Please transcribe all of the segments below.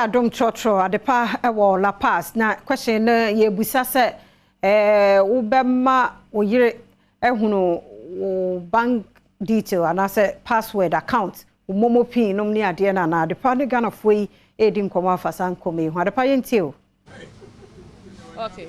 Adom trɔtrɔ Adepa wɔ La Paz na question no yɛbusa sɛ ɛɛ wobɛma wo yere ehunu wo bank detail anaasɛ password, account, wo MoMo PIN nom ne adeɛ no anaa? Adepa ne Ghanafoɔ yi ɛredi nkɔmmɔ afa saa nkɔmmɔ yi ho. Adepa, yɛntie o. Okay.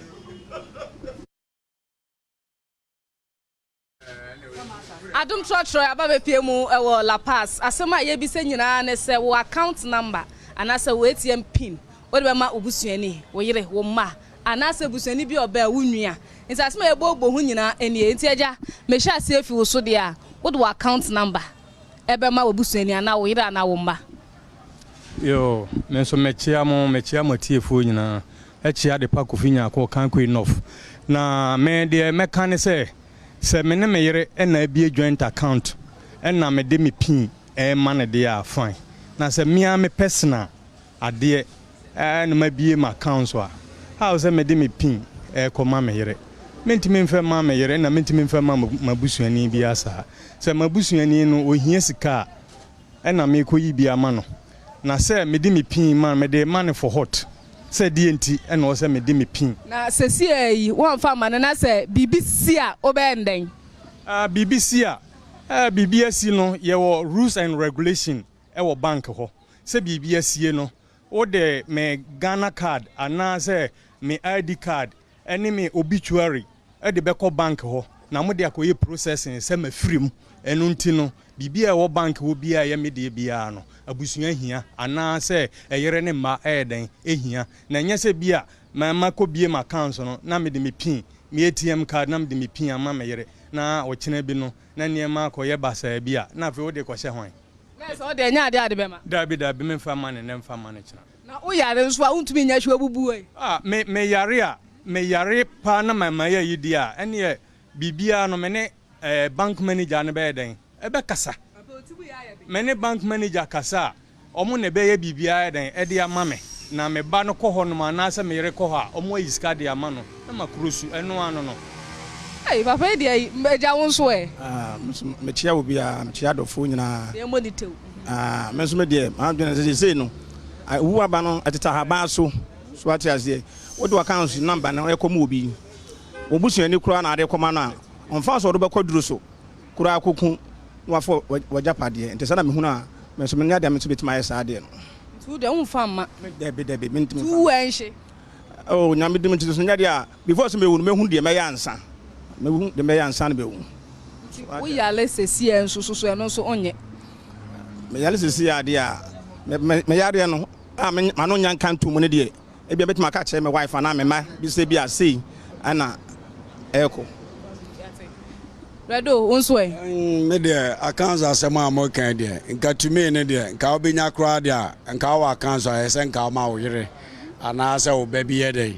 Adom trɔtrɔ aba bɛpie mu wɔ La Paz. Asɛm a yɛbisa nyinaa ne sɛ wo account number anaasɛ wo ATM PIN, wode bɛma wo busuani, wo yere, wo mma anaasɛ busuani bi a ɔbɛn wo nua? Nti asɛm a yɛbɔbɔ ho nyinaa nie. Nti agya, mehyɛ aseɛ fi wo so deɛ a, wode wo account number ɛbɛma wo busuani anaa wo yere anaa wo mma? Yo, me nso mekyia mo, mekyia mo atiefoɔ nyinaa. Ɛkyia Adepa Kofi Nyako Kankoe North. Na me deɛ mɛka ne sɛ, sɛ me ne me yere ɛna abie joint account ɛna mede me PIN ɛma no deɛ a, fine. Na sɛ mea me personal adeɛ ɛna mabie ma account so a, how sɛ mede me PIN ɛkɔma me yere? Mentumi mfɛ ma me yere na mentumi mfɛ ma m'abusuani biara saa. Sɛ m'abusuani no ohia sika a, ɛna mekɔyi bi ama no. Na sɛ mede me PIN ma, mede ma no for what? Sɛ deɛ nti ɛna ɔwɔ sɛ mede me PIN? Na sɛsi yi wɔmfa ma no na sɛ biribi si a, wobɛyɛ ndɛn? Biribi si a, biribi asi no, yɛwɔ rules and regulation ɛwɔ bank hɔ. Sɛ biribi asie no, wode me Ghana Card anaasɛ me ID card ɛne me obituary ɛde bɛkɔ bank hɔ na mode akɔyɛ processing sɛ mafiri mu. Ɛno nti no, biribi a ɛwɔ bank hɔ biara ɛyɛ me deɛ biara no, abusua hia anaasɛ ɛyere ne mma ɛyɛ dɛn ɛhia. Na ɛnyɛ sɛ bi a ma kɔ bie ma account no na mede me PIN, me ATM card, na mede me PIN ama me yere na ɔkyena bi no na nneɛma akɔyɛ basaa bi a, na afei wode kɔhyɛ hwan? Na sɛ wode ɛnyɛ adeɛ ade bɛma. Dabi, dabi, memfa ma ne nɛ, mfa ma ne kyena. Na woyare nso a, wontumi nyɛ hwee, wabubu ɛ? Ah, me yare a, me yare paa na ma yɛ yi deɛ a, ɛneɛ biribiara no, me ne bank manager no bɛyɛ dɛn ɛbɛkasa. Me ne bank manager kasa a, ɔmo na ɛbɛyɛ biribiara dɛn ɛde ama me. Na me ba no kɔ hɔ nom anaasɛ me yere kɔ hɔ a, ɔmo ayi sika de ama no na ma kuro su ɛno ano no. Ei, papa yi deɛ, agya, wo nso ɛ? Ah, me nso mekyia wo biara, mekyia adɔfoɔ nyinaa. Deɛ mmɔ ne tew. Ah, me nso me deɛ, m'adwene sɛ seesei no, owu aba no ɛtete ahaban so, so ate aseɛ. Wode w'account number no ɛkɔma obi, wo busuani koraa na ade kɔma no a, ɔmfa sɛ ɔde bɛkɔ duro so koraa kɔku na wafa w'agyapadeɛ. Nti sɛ na mehunu a, me nso menyɛ adeɛ a me nso bɛtumi ayɛ saa adeɛ no. Nti wo deɛ womfa mma? Dabi, dabi, mentumi nti wo ɛnhye? Oh, Nyame dim nti so nyɛ deɛ a, before sɛ mewu no, mɛhu deɛ mɛyɛ ansa. Mɛhu deɛ mɛyɛ ansa na mɛwu. Nti woyare sɛsiɛ nso so so ɛno nso wonyɛ? Meyare sɛsiɛ adeɛ a, meyareɛ no a m'ano nya nka nto mu no deɛ, ebia mɛtumi aka kyerɛ me wife anaa me mma bi sɛ bi a sei ɛna ɛrekɔ. Redo, wo nso ɛ? Me deɛ, accounts asɛm a moka deɛ, nka tumi ne deɛ nka wobɛnya koraa deɛ a, nka wowɔ accounts a, ɛyɛ sɛ nka woma wo yere anaasɛ wo ba bi yɛ dɛn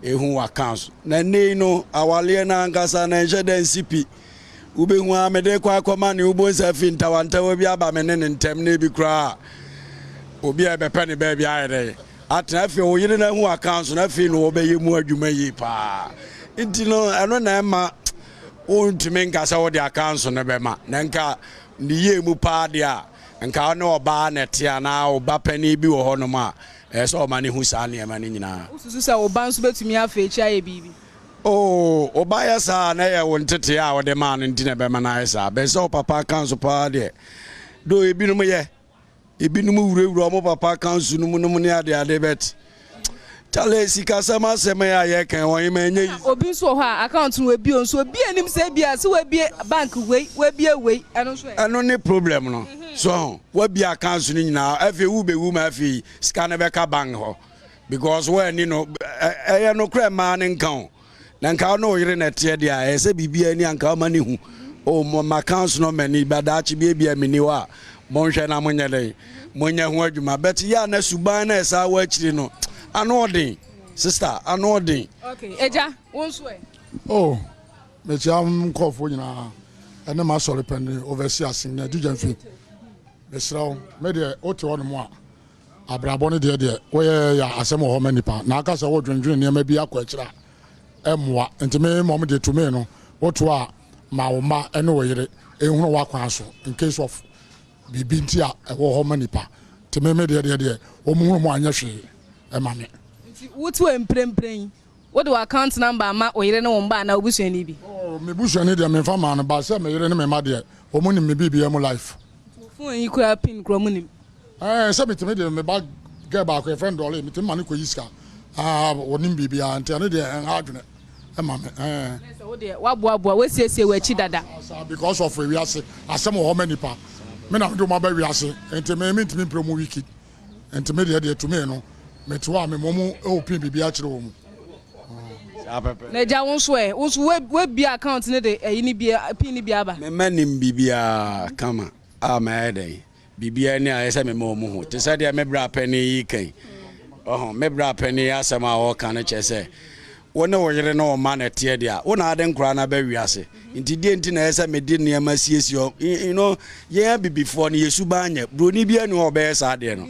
ɛhu wɔ accounts. Na nnei no, awaleɛ no ankasa na ɛnhyɛ dɛ nsi pi. Wobɛhu a, mede kɔ akɔma ne wobɔ nsa fi ntawantawa bi aba me ne ne ntɛm na ebi koraa obi a ɛbɛpɛ ne baabi ayɛ dɛn atena. Afei wo yere no ahu accounts no, afei na wɔbɛyɛ mu adwuma yie paa. Nti no, ɛno na ɛma wontumi nka sɛ wode accounts no bɛma. Na nka ne yie mu paa deɛ a, nka wo ne ɔbaa na ɛte anaa ɔba panin bi wɔ hɔnom a, ɛyɛ sɛ ɔma ne hu saa nneɛma no nyinaa. Wosusu sɛ wo ba nso bɛtumi afa akyi ayɛ biribi? Oo, ɔba yɛ saa na ɛyɛ wo ntete a wɔde maa no nti na ɛbɛma no ayɛ saa. Bɛn sɛ wo papa accounts paa deɛ do, ebinom yɛ, ebinom wurawura ɔmo papa accounts no mu nom ne adeade, but kyale, sikasɛm asɛm yɛ a yɛka wɔn ma ɛnyɛ yi. Obi nso wɔ hɔ a, account no wabie nso, obi anim sɛ ebia sɛ wabie bank wei, wabie wei, ɛno nso ɛ? Ɛno ne problem no so. Wabie accounts no nyinaa, afei wobɛwu ma afei sika no bɛka bank hɔ because wɔani no. Ɛyɛ nokorɛ, mmaa ne nka o. Na nka wo ne wo yere na ɛteɛ deɛ a, ɛyɛ sɛ biribiara ni anka woma ne hu o, ma accounts no mani ba daakye bi ebia menni hɔ a, monhwɛ na monyɛ dɛn monyɛ ho adwuma. But yɛ a na suban na ɛsaa wɔ akyiri no ano ɔden, sister, ano ɔden. Okay, agya, wo nso ɛ? Oh, mekyia nkurɔfoɔ nyinaa ɛne m'asɔre pɛne overseer asen na adwigya mfi. Mesrɛ wo, me deɛ, wote hɔ nom a, abrabɔ no deɛ woyɛ yɛ asɛm wɔ hɔ ma nipa na aka sɛ wodwendwene nneɛma bi akɔ akyire a, ɛmmoa. Nti me mmom deɛ, tumi no woto a, ma wo mma ne wo yere ɛhunu w'akwan so in case of biribi nti a ɛwɔ hɔ ma nipa. Nti me me deɛ deɛ deɛ wɔn hunu mu anyɛ hwee ɛma me. Nti wote hɔ mprempren yi, wode w'account number ama wo yere ne wo mma anaa wo busuani bi? Oh, me busuani deɛ memfa maa no, but sɛ me yere ne me mma deɛ, wɔn nim me biribiara mu life. Nti wo phone yi koraa pin koraa wɔn nim? Ɛɛ, sɛ metumi de me ba girl baako yɛfrɛ no Dolly, metumi ma no kɔyi sika. Ah, wɔnim biribiara, nti ɛno deɛ ɛnha adwene ɛma me. Ɛɛ. Na sɛ wo deɛ woaboaboa, woasiesie w'akyi dada. Saa, because of ewiase, asɛm wɔ hɔ ma nipa. Me na mede wɔn aba wiase, nti me mentumi mpere wɔn wicked. Nti me deɛ deɛ tumi no, mete hɔ a me mmom open biribiara kyerɛ wɔn. Saa pɛpɛ. Na agya wo nso ɛ, wo nso woabue account no de ɛyi no bi, pin no bi aba? Me mma nim biribiara kama a mayɛ dɛn? Biribiara ni a ɛyɛ sɛ mema wɔn hu. Te sɛ deɛ me bra panin yi ka yi. Ɔho, me bra panin yi asɛm a ɔreka no kyerɛ sɛ, wo ne wo yere ne wo mma na ɛteɛ deɛ a, wo na ade nkoraa no aba wiase. Nti deɛ nti na ɛyɛ sɛ mede nneɛma siesie hɔ. You know, yɛn abibifoɔ no, yɛ suban nyɛ. Buroni biara ni hɔ a ɔbɛyɛ saa adeɛ no.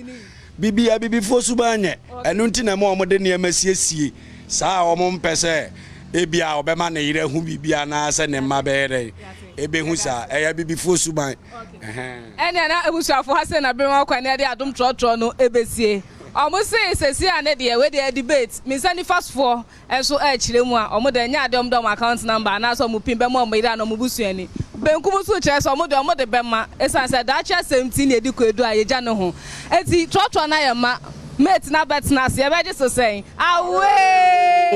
Bibi, abibifoɔ suban nyɛ. Ɛno nti na ɛma wɔde nneɛma siesie saa a wɔmpɛ sɛ ebia ɔbɛma ne yere ahu biribi anaasɛ ne mma bɛyɛ dɛn, ɛbɛhu saa. Ɛyɛ abibifoɔ suban. Ɛnneɛ na abusuafoɔ ha sei na bere wɔn kwan na yɛde adom trɔtrɔ no ɛbɛsie. Wɔn se seesei a ne deɛ wei deɛ debate, me nsa nifa sofoɔ nso ɛrekyerɛ mu a wɔn deɛ ɛnyɛ adeɛ wɔn de wɔn account number anaasɛ wɔn pin bɛma wɔn yere anaa wɔn busuani. Benkum nso rekyerɛ sɛ wɔn deɛ wɔn de bɛma ɛsiane sɛ daakye asɛm nti na yɛdi kwadu a yɛgya ne ho. Enti trɔtrɔ no ayɛ ma, mate no abɛtena ase yɛbɛgye so sɛn? Away!